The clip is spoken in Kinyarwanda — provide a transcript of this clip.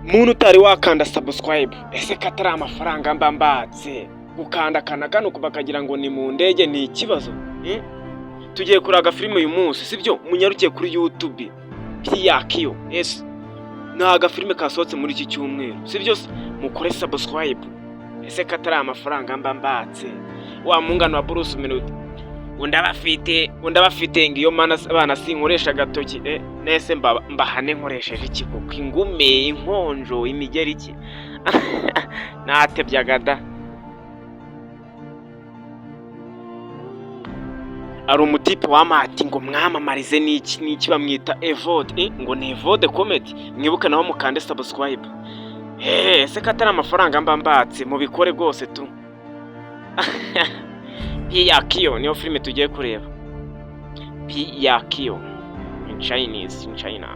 Muntu utari wakanda subscribe, ese ko atari amafaranga mba mbatse gukanda akana kano bakagira ngo ni mu ndege, ni ikibazo, eh? Tugiye kureba agafilime uyu munsi, sibyo? Munyarukiye kuri YouTube, Piyakiyo ese ni agafilime kasohotse muri iki cyumweru, sibyo se? Mukore subscribe. Ese ko atari amafaranga mba mbatse? Wa mungano wa Bruce Melody, undi abafite ngo iyo mana abana sinkoresha agatoki, eh, nese mbahane nkoresheje iki koko? Ingume, inkonjo, imigeri, iki natebyaga da. Ari umutipe wamati ngo mwamamarize n'iki n'iki, bamwita Evode, eh, ngo ni Evode Comedy. Mwibuke naho mukande subscribe. Ese ko atari amafaranga mba mbatse? Mubikore rwose tu. Piyakiyo niyo filime tugiye kureba. Piyakiyo in Chinese, in China.